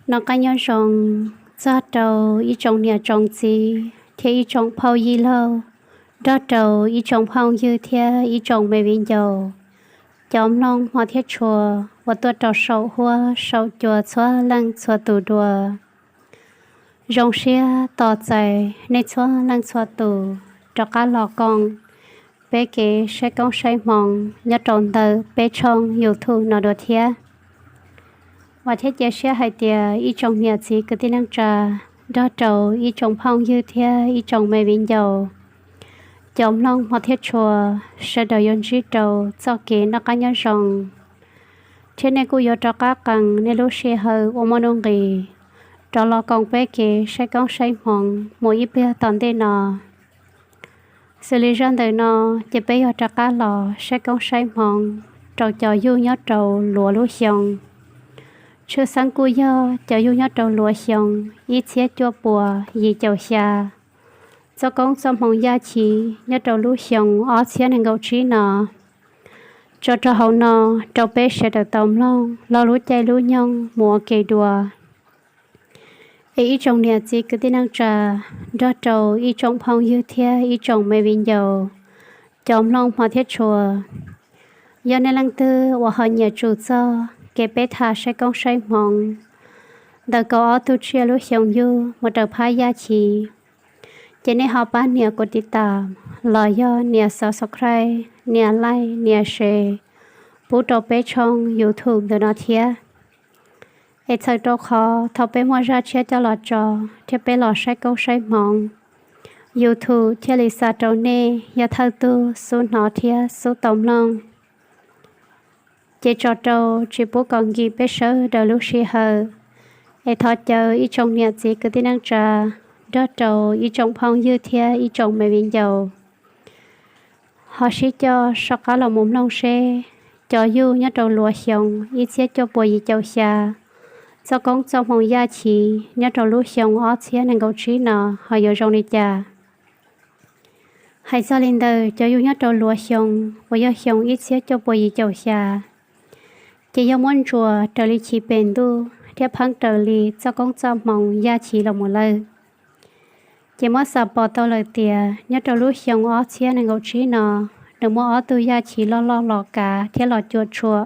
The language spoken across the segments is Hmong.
Noj qab nyob zoo txog rau ib tsoom niam tsoom txiv thiab ib tsoom phauj yij laug, nrog rau ib tsoom phooj ywg thiab ib tsoom me viv ncaus, cov mloog hmo thiab tshua uas tuaj rau saum huab saum cua txhua leej txhua tus dua. Zoo siab tos txais nej txhua leej txhua tus rov qab los koom peb kev saib koob saib hmoov nyob rau ntawm peb tshooj YouTube no dua thiab. Vam thiab cia siab hais tias ib tsoom niam txiv kwv tij neej tsa, nrog rau ib tsoom phooj ywg thiab ib tsoom me viv ncaus, cov mloog hmo thiab tshua, sawv daws yuav ntsib rau txoj kev noj qab nyob zoo, thiab nej kuj yuav rov qab qees nej lub sij hawm uas muaj nuj nqis rov los koom peb kev saib koob saib hmoov mus ib pliag tom ntej no. Xws li zaj ntawm no, ces peb yog rov qab los saib koob saib hmoov rau cov yug nyob rau luav lub xyoo. Tshwj xeeb kuj yog cov yug nyob rau luav xyoo ib txhiab cuaj puas yim caum xya, txoj koob txoj hmoov yaj chiv nyob rau lub xyoo ob txhiab nees nkaum tsib no, tso rau hauv no rau peb sawv daws tau mloog lo lub caij lub nyoog mus ua ke dua. Es ib tsoom niam txiv kwv tij neej tsa, nrog rau ib tsoom phooj ywg thiab ib tsoom me viv ncaus, cov mloog hmo thiab tshua, yog nej leej twg uas ho nyiam tsum txog kev peb tham saib koob saib hmoov ntawm kaum ob tug tsiaj lub xyoo yug mus rau phab yaj chiv, ces nej ho pab nias kuv tiv tas los yog nias subscribe, nias like, nias share pub rau peb tshooj YouTube ntawm no thiab. Es txhawm rau qhov thaum peb muaj zaj tshiab coj los tso thiab peb los saib koob saib hmoov, YouTube thiaj li xa rau nej yog thawj tug xub hnov thiab xub tau mloog. Ces tso rau tsis pub kom nkim peb sawv daws lub sij hawm, es thov caw ib tsoom niam txiv kwv tij neej tsa, nrog rau ib tsoom phooj ywg thiab ib tsoom me viv ncaus, ho sib coj soj qab los mus mloog seb cov yug nyob rau luav xyoo ib txhiab cuaj puas yim caum xya, txoj koob txoj hmoov yaj chiv nyob rau lub xyoo ob txhiab nees nkaum tsib no ho yuav zoo li cas. Hais txog li ntawm cov yug nyob rau luav xyoo uas yog xyoo ib txhiab cuaj puas yim caum xya, ces yog muab ntsuas raws li chiv pem ntuj thiab pheeb raws li txoj koob txoj hmoov yaj chiv los mus lawm. Ces muab xav pom tau lawm tias nyob rau lub xyoo ob txhiab nees nkaum tsib no, nws muaj ob tug yaj chiv loj loj los kav thiab los cuam tshuam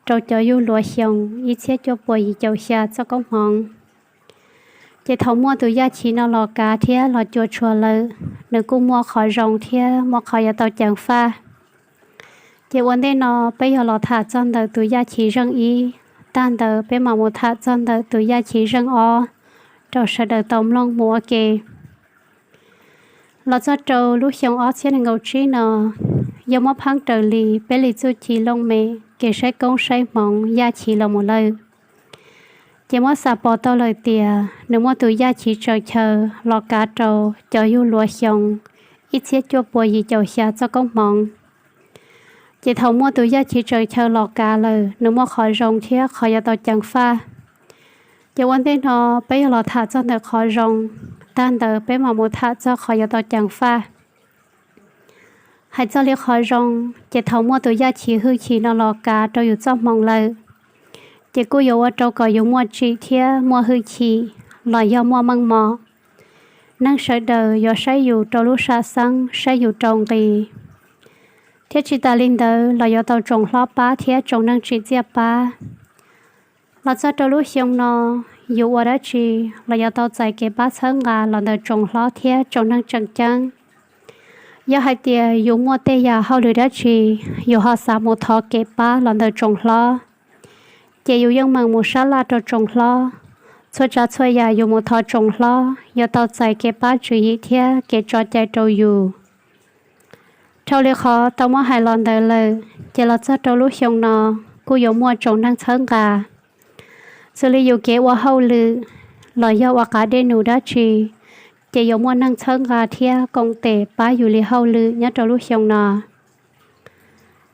rau cov yug luav xyoo ib txhiab cuaj puas yim caum xya txoj koob hmoov. Ces thaum muaj tus yaj chiv no los kav thiab los cuam tshuam lawm, nws kuj muaj qhov zoo thiab muaj qhov yuav tau ceev faj. Ces ua ntej no peb yog los tham txog ntawm tus yaj chiv zeej ib, tag ntawd peb mam mus tham txog ntawm tus yaj chiv zeej ob rau sawv daws tau mloog mus ua ke. Los txog rau lub xyoo ob txhiab nees nkaum tsib no, yog muab pheeb raws li peb li txuj ci looj mem kev saib koob saib hmoov yaj chiv los mus lawm, ces muab xav pom tau lawm tias nws muaj tus yaj chiv tsaws chaw los kav rau cov yug luav xyoo ib txhiab cuaj puas yim caum xya txoj koob hmoov. Ces thaum muaj tus yaj chiv tsaws chaw los kav lawm, nws muaj qhov zoo thiab qhov yuav tau ceev faj. Ces ua ntej no peb yog los tham txog ntawm qhov zoo, tag ntawd peb mam mus tham txog qhov yuav tau ceev faj. Hais txog li qhov zoo, ces thaum muaj tus yaj chiv hwj chim no los kav rau yus txoj hmoov lawm, ces kuj yuav ua rau kom yus muaj tsim thiab muaj hwj chim los yog muaj meej mom. Neeg sawv daws yuav saib yus rau lub sam xeeb, saib yus rau nqi, thiab tsis tas li ntawd los yuav tau tsoom hlob pab thiab tsoom neeg tsim txiaj pab. Los txog rau lub xyoo no, yus ua dab tsi los yuav tau txais kev pab txhawb nqa los ntawm tsoom hlob thiab tsoom neeg tseem ceeb. Yog hais tias yus muaj tej yam hauj lwm dab tsi, yus ho xav mus thov kev pab los ntawm tsoom hlob, ces yus yeej meem mus sab laj rau tsoom hlob. Txhua tsav txhua yam yus mus thov tsoom hlob yuav tau txais kev pab tswv yim thiab kev tso cai rau yus. Dhau li qhov tau muab hais los ntawd lawm, ces los txog rau lub xyoo no kuj yuav muaj tsoom neeg txhawb nqa. Xws li yus kev ua hauj lwm los yog ua qav dej num dab tsi, ces yuav muaj neeg txhawb nqa thiab koom tes pab yus li hauj lwm nyob rau lub xyoo no.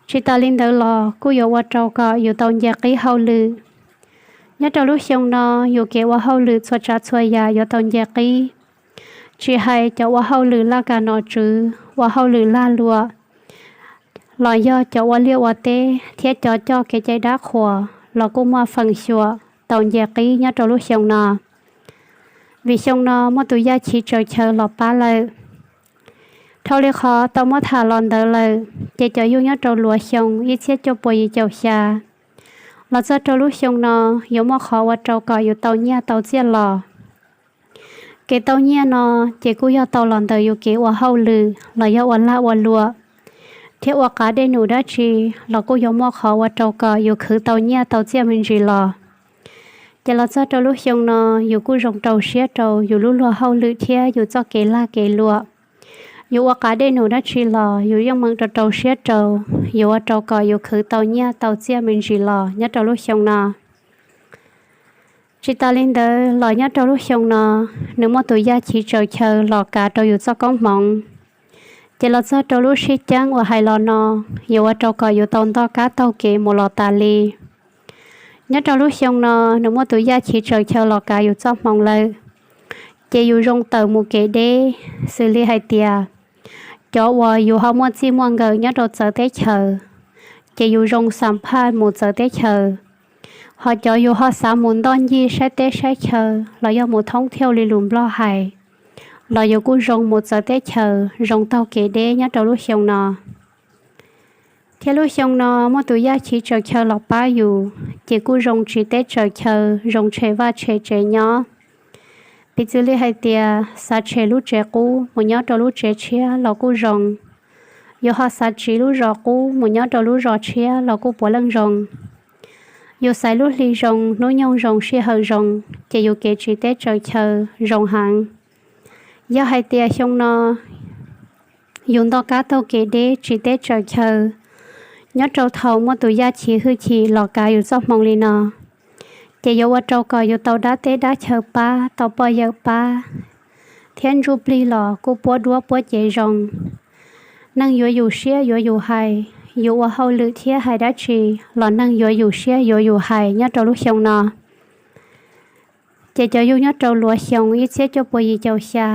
Tsis tas li ntawd los kuj yuav ua rau kom yus tau nce qib hauj lwm. Nyob rau lub xyoo no, yus kev ua hauj lwm txhua tsav txhua yam yuav tau nce qib, tsis hais cov ua hauj lwm laj kam nom tswv, ua hauj lwm lag luam, los yog cov ua liaj ua teb thiab cov coj kev cai dab qhuas los kuj muaj feem xyuam tau nce qib nyob rau lub xyoo no, vim xyoo no muaj tus yaj chiv tsaws chaw los pab lawm. Dhau li qhov tau muab tham los ntawd lawm, ces cov yug nyob rau luav xyoo ib txhiab cuaj puas yim caum xya los txog rau lub xyoo no yuav muaj qhov ua rau kom yus tau nyiaj tau txiaj los. Kev tau nyiaj no ces kuj yog tau los ntawm yus kev ua hauj lwm los yog ua laj ua luam, thiab ua qav dej num dab tsi los kuj yuav muaj qhov ua rau kom yus khwv tau nyiaj tau txiaj me ntsis los. Ces los txog rau lub xyoo no, yus kuj zoo rau siab rau yus lub luag hauj lwm thiab yus txoj kev laj kev luam. Yus ua qav dej num dab tsi los yus yeej meem rau rau siab rau, yuav ua rau kom yus khwv tau nyiaj tau txiaj me ntsis los nyob rau lub xyoo no. Tsis tas li ntawd los nyob rau lub xyoo no, nws muaj tus yaj chiv tsaws chaw los kav rau yus txoj koob hmoov. Ces los txog rau lub sib ceeb uas hais los no, yuav ua rau kom yus tau ntoj kab taug kev mus los tas li. Nyob rau lub xyoo no, nws muaj tus yaj chiv tsaws chaw los kav yus txoj hmoov lawm, ces yus zoo tawm mus kev deb, xws li hais tias cov uas yus ho muaj txij muaj nkawm nyob rau txawv teb chaws, ces yus zoo xam phaj mus txawv teb chaws. Ho cov yus ho xav mus ntoj ncig saib teb saib chaw los yog mus thoob thiauj li lus Nplog hais, los yus kuj zoo mus txawv teb chaws, zoo taug kev deb nyob rau lub xyoo no. Thiab lub xyoo no muaj tus yaj chiv tsaws chaw los pab yus, ces kuj zoo tsiv teb tsaws chaw, zoo tshem vaj tshem tsev nyob. Piv txwv li hais tias xav tshem lub tsev qub mus nyob rau lub tsev tshiab los kuj zoo, yus ho xav tsiv lub zos qub mus nyob rau lub zos tshiab los kuj puav leej zoo. Yus xaiv lub hli zoo, hnub nyoog zoo, sij hawm zoo, ces yus kev tsiv teb tsaws chaw zoo heev. Yog hais tias xyoo no yus ntoj kab taug kev deb tsiv teb tsaws chaw, nyob rau thaum muaj tus yaj chiv hwj chim los kav yus txoj hmoov li no, ces yuav ua rau kom yus tau dab teb dab chaw pab, tau poj yawm pab, thiab ntsuj plig los kuj puab duab puab cev zoo. Neeg yuav yus siab yuav yus hais, yus ua hauj lwm thiab hais dab tsi los neeg yuav yus siab yuav yus hais nyob rau lub xyoo no. Ces cov yug nyob rau luav xyoo ib txhiab cuaj puas yim caum xya,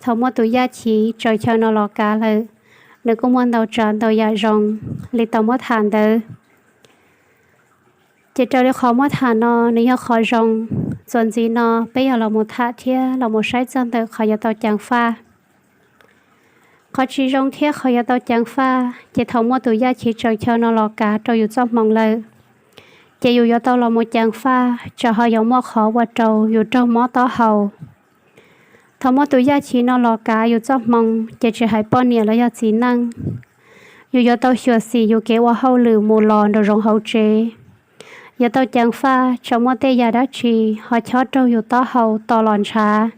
thaum muaj tus yaj chiv tsaws chaw no los kav lawm, nws kuj muaj ntau tsav ntau yam zoo li tau muab tham ntawd. Ces raws li qhov muab tham no nws yog qhov zoo. Txuas ntxiv no peb yog los mus tham thiab los mus saib txog ntawm qhov yuav tau ceev faj. Qhov tsis zoo thiab qhov yuav tau ceev faj, ces thaum muaj tus yaj chiv tsaws chaw no los kav rau yus txoj hmoov lawm, ces yus yuav tau los mus ceev faj, tsam ho yuav muaj qhov ua rau yus raug mob taub hau. Thaum muaj tus yaj chiv no los kav yus txoj hmoov, ces tsis hais poj niam los yog txiv neej, yus yuav tau xyuam xim yus kev ua hauj lwm mus los nraum zoov hauv tsev. Yuav tau ceev faj tsam muaj tej yam dab tsi ho chob raug yus taub hau to los ntshav.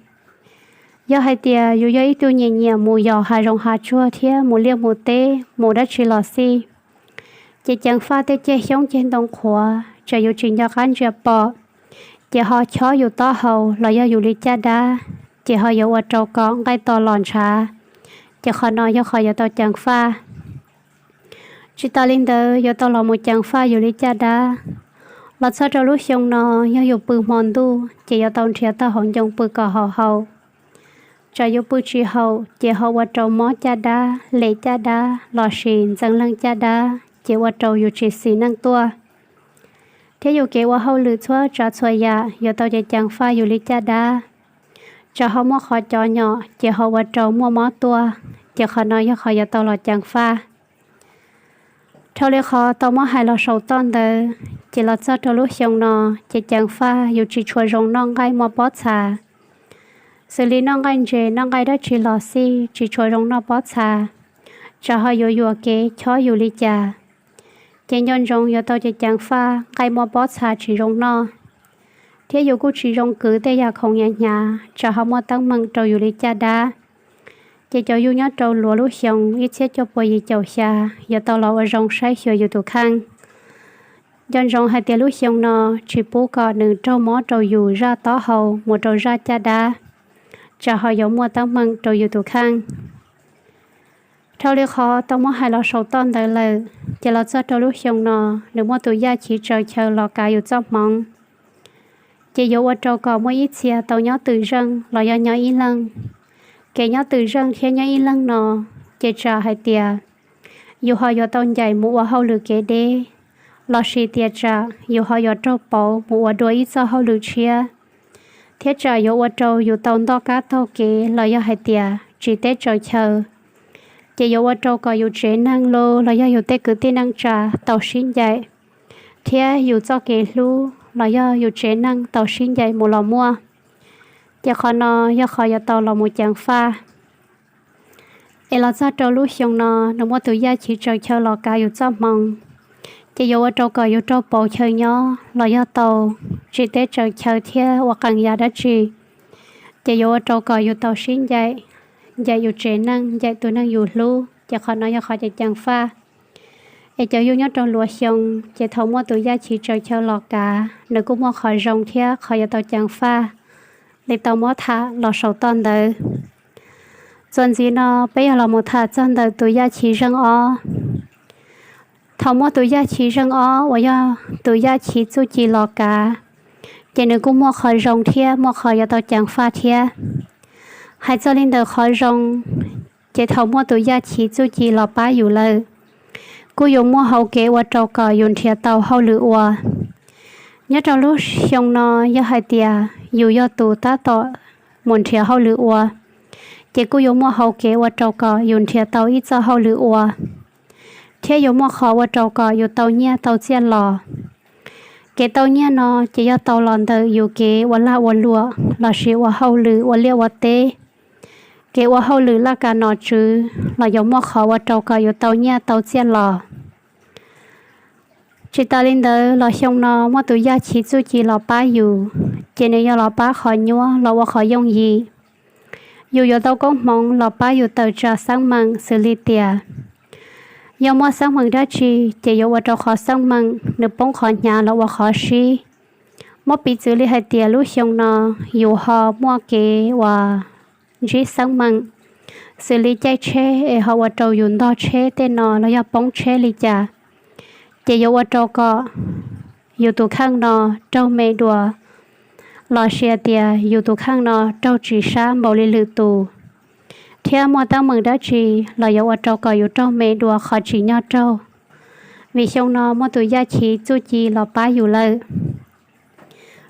Yog hais tias yus yog ib tug nyiam nyiam mus yos hav zoov hav tsuag thiab mus liaj mus teb mus dab tsi los xij, ces ceev faj tej ceg xyoob ceg ntoo qhuav tsam yus tsis nco qab ntsia pom, ces ho chob yus taub hau los yog yus li caj dab, ces ho yuav ua rau kom nqaij to los ntshav, ces qhov no yog qhov yuav tau ceev faj. Tsis tas li ntawd yuav tau los mus ceev faj yus li caj dab. Los txog rau lub xyoo no, yog yus pw hmo ntuj ces yuav tau nrhiav tau hauv ncoo pw kom haum haum. Tsam yus pw tsis haum ces ho ua rau mob caj dab, lem caj dab lossis ntxeev leej caj dab ces ua rau yus tsis xis neej tuaj. Thiab yus kev ua hauj lwm txhua tsav txhua yam yuav tau ceev ceev faj yus li caj dab. Tsam ho muaj qhov cov nyom ces ho ua rau muaj mob tuaj, ces qhov no yog qhov yuav tau los ceev faj. Dhau li qhov tau muab hais los saum toj ntawd, ces los txog rau lub xyoo no, ces ceev faj yus tsis tshua zoo noj nqaij muaj pob txha. Xws li noj nqaij ntses noj nqaij dab tsi los xij tsis tshua zoo noj pob txha, tsam ho yuav yuam kev chob yus li cas. Ces nco ntsoov yuav tau ceev ceev faj nqaij muaj pob txha tsis zoo noj. Thiab yus kuj tsis zoo kwv tej yam khoom hnyav hnyav tsam ho muaj teeb meem rau yus li caj dab. Ces cov yug nyob rau luav lub xyoo ib txhiab cuaj puas yim caum xya yuav tau los ua zoo saib xyuas yus tus kheej. Nco ntsoov hais tias lub xyoo no tsis pub kom nws raug mob rau yus zaj taub hau mus rau zaj caj dab, tsam ho yuav muaj teeb meem rau yus tus kheej. Dhau li qhov tau muab hais los saum toj ntawd lawm, ces los txog rau lub xyoo no, nws muaj tus yaj chiv tsaws chaw los kav yus txoj hmoov, ces yuav ua rau kom muaj ib txhia tau nyob twm zeej los yog nyob ib leeg. Kev nyob twm zeej thiab nyob ib leeg no, ces tsam hais tias yus ho yuav tau ncaim mus ua hauj lwm kev deb, lossis tias tsam yus ho yuav raug pauv mus ua dua ib txoj hauj lwm tshiab, thiab tsam yuav ua rau yus tau ntoj kab taug kev los yog hais tias tsis teb tsaws chaw, ces yuav ua rau kom yus tsev neeg los yog yus tej kwv tij neej tsa tau sib ncaim, thiab yus txoj kev hlub los yog yus tsev neeg tau sib ncaim mus los muaj. Ces qhov no yog qhov yuav tau los mus ceev faj. Es los txog rau lub xyoo no, nws muaj tus yaj chiv tsaws chaw los kav yus txoj hmoo, ces yuav ua rau kom yus raug pauv chaw nyob los yog tau tsis teb tsaws chaw thiab ua qee yam dab tsi, ces yuav ua rau kom yus tau sib ncaim, ncaim yus tsev neeg, ncaim tus neeg yus hlub, ces qhov no yog qhov ceev ceev faj. Es cov yug nyob rau luav xyoo, ces thaum muaj tus yaj chiv tsaws chaw los kav, nws kuj muaj qhov zoo thiab qhov yuav tau ceev faj li tau muab tham los saum toj ntawd. Txuas ntxiv no peb yog los mus tham txog ntawm tus yaj chiv zeej ob. Thaum muaj tus yaj chiv zeej ob uas yog tus yaj chiv txuj ci los kav, ces nws kuj muaj qhov zoo thiab muaj qhov yuav tau ceev faj thiab. Hais txog li ntawm qhov zoo, ces thaum muaj tus yaj chiv txuj ci los pab yus lawm, kuj yuav muaj hauv kev ua rau kom yus nrhiav tau hauj lwm ua. Nyob rau lub xyoo no, yog hais tias yus yog tus tab tom mus nrhiav hauj lwm ua, ces kuj yuav muaj hauv kev ua rau kom yus nrhiav tau ib txoj hauj lwm ua, thiab yuav muaj qhov ua rau kom yus tau nyiaj tau txiaj los. Kev tau nyiaj no ces yog tau los ntawm yus kev ua lag ua luam lossis ua hauj lwm ua liaj ua teb, kev ua hauj lwm laj kam nom tswv los yuav muaj qhov ua rau kom yus tau nyiaj tau txiaj los. Tsis tas li ntawd los xyoo no muaj tus yaj chiv txuj ci los pab yus, ces nws yog los pab qhov nyuaj los ua qhov yooj yim. Yus yuav tau koob hmoov los pab yus tawm tsam xeeb meem xws li tias yog muaj xeeb meem dab tsi, ces yuav ua rau qhov xeeb meem nws poob qhov hnyav los ua qhov sib. Muab piv txwv li hais tias lub xyoo no yus ho muaj kev uas ntsib xeeb meem xws li caij tsheb es ho ua rau yus ntog tsheb tej no los yog poob tsheb li cas, ces yuav ua rau kom yus tus kheej no raug me dua, los sis tias yus tus kheej no raug tsis sab npaum li lwm tus, thiab muaj teeb meem dab tsi los yuav ua rau kom yus raug me dua qhov tsim nyog raug, vim xyoo no muaj tus yaj chiv txuj ci los pab yus lawm.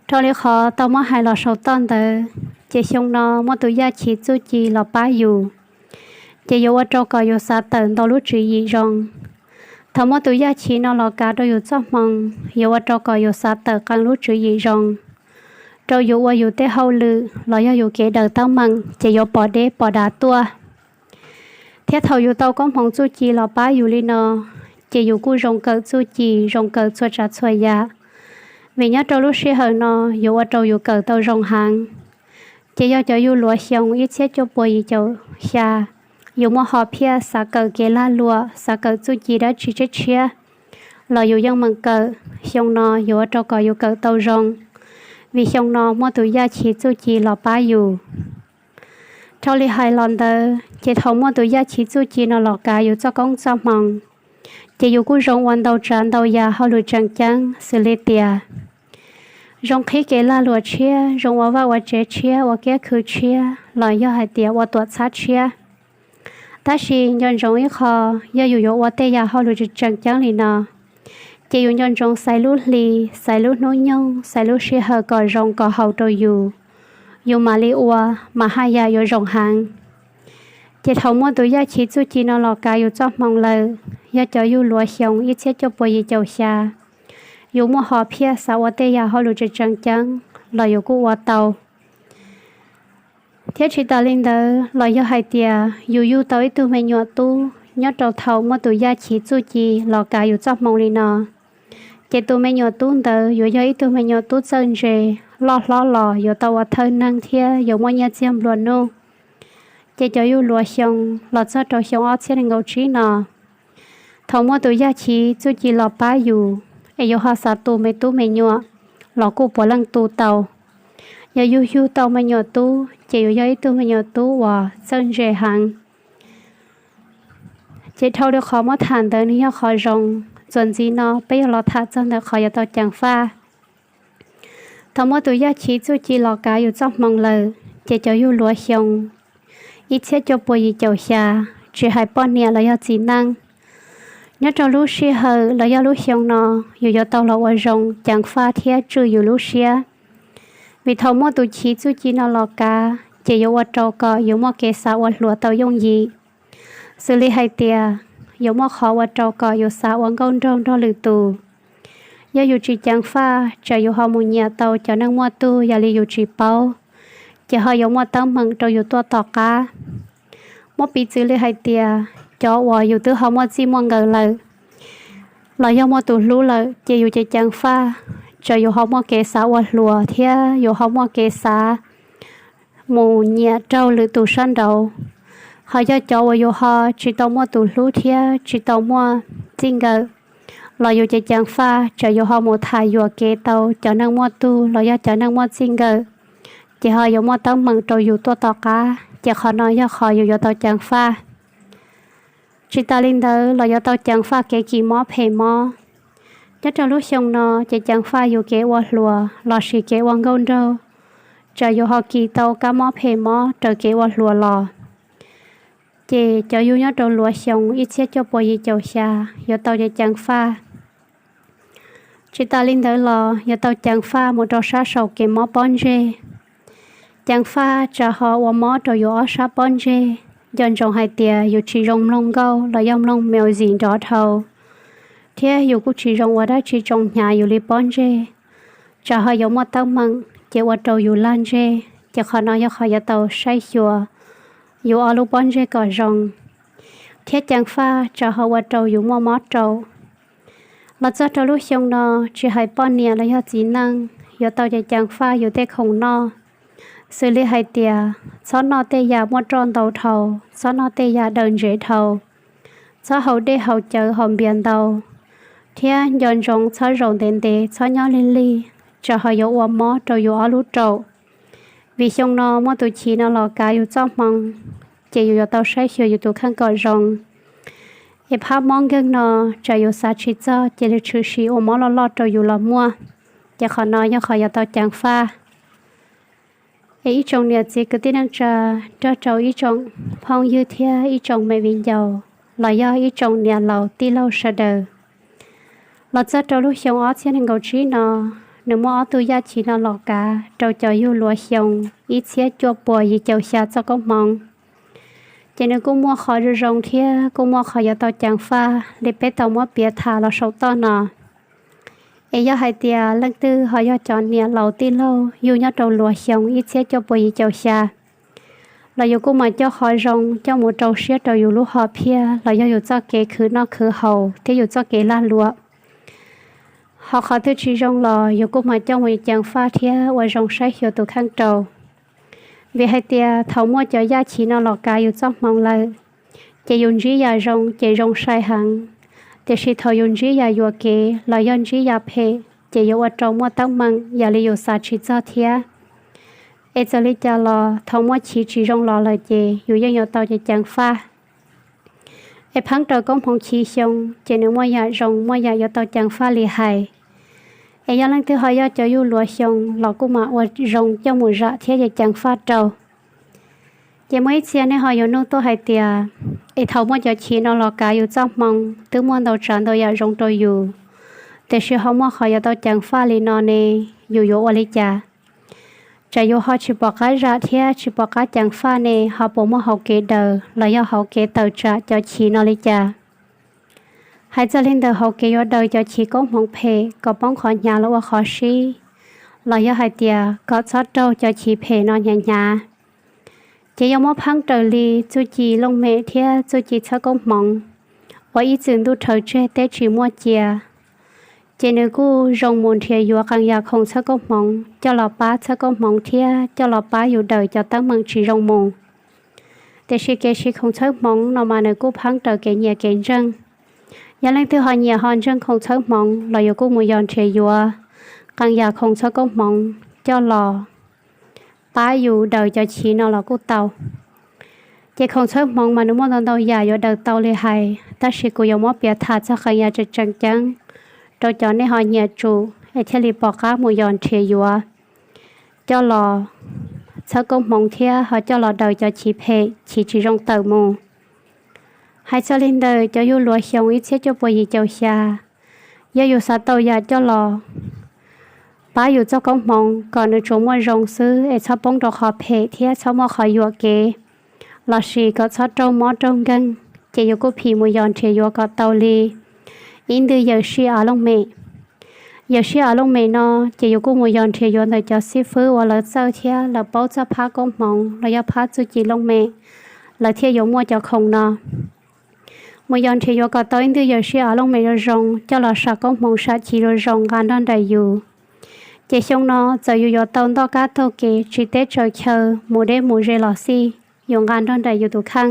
Dhau li qhov tau muab hais los saum toj ntawd, ces xyoo no muaj tus yaj chiv txuj ci los pab yus, ces yuav ua rau kom yus xav tawm ntau lub tswv yim zoo. Thaum muaj tus yaj chiv no los kav rau yus txoj hmoo, yuav ua rau kom yus xav tawm qee lub tswv yim zoo, rau yus ua yus tej hauj lwm los yog yus kev daws teeb meem ces yuav pom deb pom dav tuaj. Thiab thaum yus tau koob hmoov txuj ci los pab yus li no, ces yus kuj zoo kawm txuj ci, zoo kawm txhua tsav txhua yam, vim nyob rau lub sij hawm no yuav ua rau yus kawm tau zoo heev. Ces yog cov yug luav xyoo ib txhiab cuaj pua yim caum xya, yus muaj hom phiaj xav kawm kev lag luam, xav kawm txuj ci dab tsi tshiab tshiab, los yus yeej meem kawm. Xyoo no yuav ua rau kom yus kawm tau zoo, vim xyoo no muaj tus yaj chiv txuj ci los pab yus. Dhau li hais los ntawd, ces thaum muaj tus yaj chiv txuj ci no los kav yus txoj koob txoj hmoo, ces yus kuj zoo ua ntau tsav ntau yam hauj lwm tseem ceeb xws li tias zoo qhib kev lag luam tshiab, zoo ua vaj ua tsev tshiab, ua kiab khw tshiab, los yog hais tias ua tuam txhab tshiab. Tab sis nco ntsoov ib qho, yog yus yuav ua tej yam hauj lwm tseem ceeb li no, ces yus nco ntsoov xaiv lub hli, xaiv lub hnub nyoog, xaiv lub sij hawm kom zoo kom haum rau yus, yus mam li ua, mas haj yam yuav zoo heev. Ces thaum muaj tus yaj chiv txuj ci no los kav yus txoj hmoo lawm, yog cov yug luav xyoo ib txhiab cuaj pua yim caum xya, yus muaj hom phiaj xav ua tej yam hauj lwm tseem tseem ceeb los yus kuj ua tau. Thiab tsis tas li ntawd los yog hais tias yus yug tau ib tug me nyuam tub nyob rau thaum muaj tus yaj chiv txuj ci los kav yus txoj hmoo li no, ces tus me nyuam tub ntawd yuav yog ib tug me nyuam tub txawj ntse, loj hlob los yuav tau ua thawj neeg thiab yuav muaj nyiaj txiag nplua nuj. Ces cov yug luav xyoo los txog rau xyoo ob txhiab nees nkaum tsib no, thaum muaj tus yaj chiv txuj ci los pab yus, es yus ho xav tu me tub me nyuam los kuj puav leej tu tau. Yog yug yug tau me nyuam tub ces yuav yog ib tug me nyuam tub uas txawj ntse heev. Ces dhau li qhov muab tham ntawd nws yog qhov zoo, txuas ntxiv no peb yuav los tham txog ntawm qhov yuav tau ceev faj. Thaum muaj tus yaj chiv txuj ci los kav yus txoj hmoo lawm, ces cov yug luav xyoo ib txhiab cuaj pua yim caum xya, tsis hais poj niam los yog txiv neej, Nyob rau lub sij hawm los yog lub xyoo no, yus yuav tau los ua zoo ceev faj thiab tswj yus lub siab, vim thaum muaj tus chiv txuj ci no los kav ces yuav ua rau kom yus muaj kev xav ua hluas tau yooj yim. Xws li hais tias, yuav muaj qhov ua rau kom yus xav ua nkauj nraug nrog lwm tus. Yog yus tsis ceev faj, tsam yus ho mus nyiam tau cov neeg muaj tug yam li yus tsis paub, ces ho yuav muaj teeb meem rau yus tuaj tom qab. Muab piv txwv li hais tias, cov uas yus twb ho muaj txij muaj nkawm lawm, los yog muaj tus hlub lawm, ces yus ceev ceev faj, tsam yus ho muaj kev xav ua hluas thiab yus ho muaj kev xav mus nyiam raug lwm tus sab nraud. Ho yog cov uas yus ho tsis tau muaj tus hlub thiab tsis tau muaj txij nkawm, los yus ceev ceev faj, tsam yus ho mus tham yuam kev tau cov neeg muaj tug los yog cov neeg muaj txij nkawm, ces ho yuav muaj teeb meem rau yus tuaj tom qab, ces qhov no yog qhov yus yuav tau ceev faj. Tsis tas li ntawd los yuav tau ceev faj kev kis mob phem mob. Nyob rau lub xyoo no ces ceev faj yus kev ua hluas lossis kev ua nkauj nraug, tsam yus ho kis tau kab mob phem mob raws kev ua hluas los. Ces cov yug nyob rau luav xyoo ib txhiab cuaj puas yim caum xya yuav tau ceev faj. Tsis tas li ntawd los yuav tau ceev faj mus rau sab saum kev mob pob ntseg. Ceev faj tsam ho ua mob rau yus ob sab pob ntseg. Nco ntsoov hais tias yus tsis zoo mloog nkauj los yog mloog music nrov dhau, thiab yus kuj tsis zoo ua dab tsi tsoo hnyav yus li pob ntseg, tsam ho yuav muaj teeb meem ces ua rau yus lag ntseg, ces qhov no yog qhov yuav tau saib xyuas yus ob lub pob ntseg kom zoo, thiab ceev faj tsam ho ua rau yus muaj mob raum. Los txog rau lub xyoo no, tsis hais poj niam los yog txiv neej yuav tau ceev ceev faj yus tej khoom noj, xws li hais tias txhob noj tej yam muaj roj ntau dhau, txhob noj tej yam daws ntsev dhau, txhob haus dej haus cawv haus npias ntau, thiab nco ntsoov txhob zaum ntev ntev, txhob nyob lig lig, tsam ho yuav ua mob rau yus ob lub raum. Vim xyoo no muaj tus chiv no los kav yus txoj hmoo, ces yus yuav tau saib xyuas yus tus kheej kom zoo. Es phab mob nkeeg no, tsam yus xav tsis txog ces nws tshwm sim ua mob loj loj rau yus los muaj, ces qhov no yog qhov yuav tau ceev faj. Es ib tsoom niam txiv kwv tij neej tsa, nrog rau ib tsoom phooj ywg thiab ib tsoom me viv ncaus los yog ib tsoom niam laus tij laug sawv daws, los txog rau lub xyoo ob txhiab nees nkaum tsib no, nws muaj ob tug yaj chiv no los kav rau cov yug luav xyoo ib txhiab cuaj puas yim caum xya txoj koob hmoov. Ces nws kuj muaj qhov zoo zoo thiab kuj muaj qhov yuav tau ceev faj li peb tau muab piav tham los saum toj no. Es yog hais tias leej twg ho yog cov niam laus tij laug yug nyob rau luav xyoo ib txhiab cuaj puas yim caum xya, los yus kuj mam coj qhov zoo coj mus rau siab rau yus lub hom phiaj los yog yus txoj kev khwv noj khwv haus thiab yus txoj kev lag luam. Ho qhov twg tsis zoo los yus kuj mam coj mus ceev faj thiab ua zoo saib xyuas tus kheej rau. Vim hais tias thaum muaj cov yaj chiv no los kav yus txoj hmoov lawm, ces yus ntsib yam zoo ces zoo sai heev, tiam sis thaum yus ntsib yam yuam kev los yog ntsib yam phem ces yuav ua rau muaj teeb meem yam li yus xav tsis txog thiab. Es txawm li cas los thaum muaj chiv tsis zoo los lawm ces yus yeej yuav tau ceev ceev faj. Es pheeb raws koob hmoov chiv xyoo ces nws muaj yam zoo muaj yam yuav tau ceev faj li hais. Es yog leej twg ho yog cov yug luav xyoo los kuj mam ua zoo coj mus zam thiab ceev ceev faj rau. Ces muaj ib txhia nej ho yuav nug tuaj hais tias, es thaum muaj cov chiv no los kav yus txoj hmoo twb muaj ntau tsav ntau yam zoo rau yus, tiam sis ho muaj qhov yuav tau ceev faj li no ne, yus yuav ua li cas? Tsam yus ho tsis pom qab zam thiab tsis pom qab ceev faj ne, ho puas muaj hauv kev daws los yog hauv kev tawm tsam cov chiv no li cas? Hais txog li ntawm hauv kev yuav daws cov chiv koob hmoov phem kom poob qhov hnyav los ua qhov sib, los yog hais tias kom txhob raug cov chiv phem no hnyav hnyav, ces yog muab pheeb raws li txuj ci looj mem thiab txuj ci txhawb koob hmoov uas ib txwm ntuj rhawv tseg teb tsis muaj cia, ces nws kuj zoo mus nrhiav yuav qee yam khoom txhawb koob hmoov coj los pab txhawb koob hmoov thiab coj los pab yus daws cov teeb meem tsis zoo mus. Tiam sis kev siv khoom txhawb hmoov no mas nws kuj pheeb raws kev nyiam kev ntseeg. Yog leej twg ho nyiam ho ntseeg khoom txhawb hmoov los yus kuj mus yos nrhiav yuav qee yam khoom txhawb koob hmoov coj los pab yus daws cov chiv no los kuj tau. Ces khoom txhawb hmoov mas nws muaj ntau ntau yam yuav daws tau li hais, tab sis kuv yuav muab piav tham txog qee yam tseem tseem ceeb rau cov nej ho nyiam tsum es thiaj li pom qab mus yos nrhiav yuav coj los txhawb koob hmoov thiab ho coj los daws cov chiv phem chiv tsis zoo tawm mus. Hais txog li ntawm cov yug luav xyoo ib txhiab cuaj puas yim caum xya, yog yus xav tau yam coj los pab yus txoj koob hmoov kom nws tsuas muaj zoo xwb es txhob poob rau qhov phem thiab txhob muaj qhov yuam kev, lossis kom txhob raug mob raug nkeeg, ces yus kuj phim mus yos nrhiav yuav kom tau li ib ntwg yawm sij av looj mem. Yawm sij av looj mem no ces yus kuj mus yos nrhiav yuav ntawm cov xib fwb uas lawv txawj thiab lawv paub txog phab koob hmoov los yog phab txuj ci looj mem, lawv thiaj yuav muaj cov khoom no. Mus yos nrhiav yuav kom tau ib ntwg yawm sij av looj mem zoo zoo coj los sam koob hmoov sam chiv zoo zoo nqa nrog nraim yus. Ces xyoo no txawm yus yuav tau ntoj kab taug kev tsiv teb tsaws chaw mus deb mus ze los xij, yus nqa nrog nraim yus tus kheej.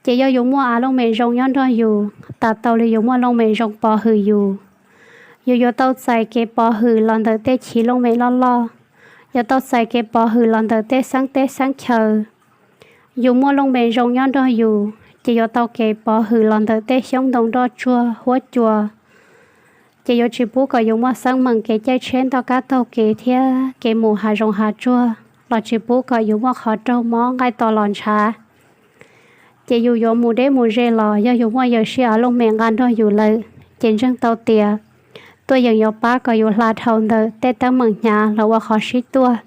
Ces yog yus muaj av looj mem zoo nyob nrog yus, tas tau li yus muaj looj mem zoo pov hwm yus. Yus yuav tau txais kev pov hwm los ntawm tej chiv looj mem loj loj, yuav tau txais kev pov hwm los ntawm tej xeeb teb xeeb chaw. Yus muaj looj mem zoo nyob nrog yus, ces yuav tau kev pov hwm los ntawm tej xyoob ntoo nroj tsuag huab cua. Ces yuav tsis pub kom yus muaj xeeb meem kev caij tsheb ntoj kab taug kev thiab kev mus hav zoov hav tsuag, los tsis pub kom yus muaj qhov raug mob nqaij to los ntshav. Ces yus yuav mus deb mus ze los yog yus muaj yawm sij av looj mem nqa nrog yus lawm, ces ntseeg tau tias tuaj yeem yuav pab kom yus hla dhau ntawm tej teeb meem hnyav los ua qhov sib tuaj.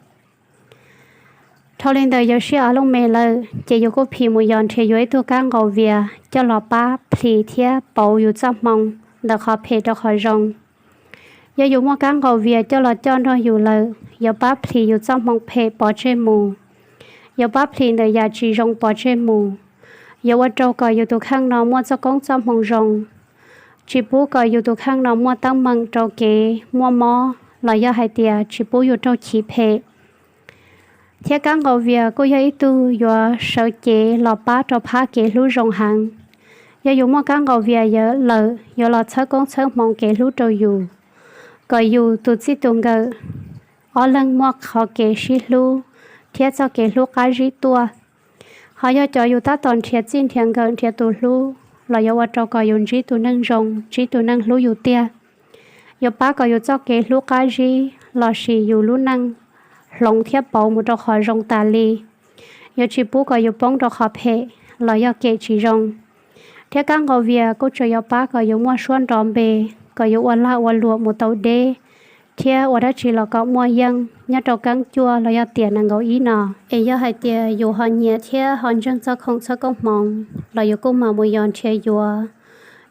Dhau li ntawm yawm sij av looj mem lawm, ces yus kuj phim mus yos nrhiav yuav ib tug kab nqaus vias coj los pab plhis thiab pauv yus txoj hmoo ntawm qhov phem rau qhov zoo. Yog yus muaj kab nqaus vias coj los coj nrog yus lawm, yuav pab plhis yus txoj hmoo phem pov tseg mus, yuav pab plhis ntawm yam tsis zoo pov tseg mus, yuav ua rau kom yus tus kheej no muaj txoj koob txoj hmoo zoo, tsis pub kom yus tus kheej no muaj teeb meem rau kev muaj mob los yog hais tias tsis pub yus raug chiv phem. Thiab kab nqaus vias kuj yog ib tug yuav sawv cev los pab rau phab kev hlub zoo heev. Yog yus muaj kab nqaus vias lawm, yuav los txhawb koob txhawb hmoov kev hlub rau yus, kom yus tus txij tus nkawm ob leeg muaj qhov kev sib hlub thiab txoj kev hlub qab zib tuaj. Ho yog cov yus tab tom nrhiav txij nrhiav nkawm nrhiav tus hlub los yuav ua rau kom yus ntsib tus neeg zoo, ntsib tus neeg hlub yus tiag. Yuav pab kom yus txoj kev hlub qab zib lossis yus lub neej hloov thiab pauv mus rau qhov zoo tas li. Yuav tsis pub kom yus poob rau qhov phem los yog kem tsis zoo. Thiab kab nqaus vias kuj tseem yuav pab kom yus muaj suab nrov npe, kom yus ua lag ua luam mus tau deb, thiab ua dab tsi los kom muaj yeej nyob rau keeb cuaj los yog tiam nees nkaum ib no. Es yog hais tias yus ho nyiam thiab ho ntseeg txoj khoom txhawb koob hmoov los yus kuj mam mus yos nrhiav yuav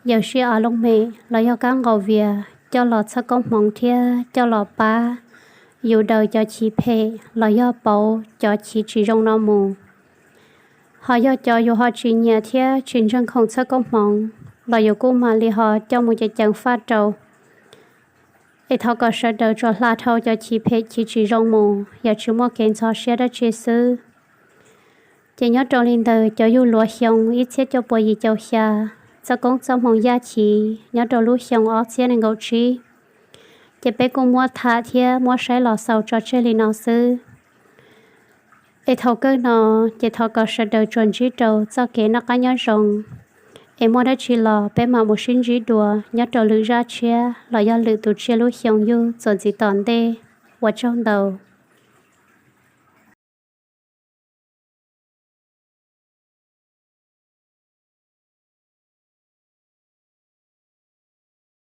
yawm sij av looj mem los yog kab nqaus vias coj los txhawb koob hmoov thiab coj los pab yus daws cov chiv phem los yog pauv cov chiv tsis zoo no mus. Ho yog cov yus ho tsis nyiam thiab tsis ntseeg khoom txhawb koob hmoov los yus kuj mam li ho coj mus ceev ceev faj rau. Es thov kom sawv daws tsuas hla dhau cov chiv phem chiv tsis zoo mus, yam tsis muaj kev ntxhov siab dab tsi xwb. Ces nyob rau li ntawm cov yug luav xyoo ib txhiab cuaj puas yim caum xya, txoj koob txoj hmoov yaj chiv nyob rau lub xyoo ob txhiab nees nkaum tsib, ces peb kuj muab tham thiab muab saib los xaus tso tseg li no xwb. Es thaum kawg no, ces thov kom sawv daws tsuas ntsib rau txoj kev noj qab nyob zoo, es muaj dab tsi los peb mam mus sib ntsib dua nyob rau lwm zaj tshiab los yog lwm tus tsiaj lub xyoo yug txuas ntxiv tom ntej. Ua tsaug ntau.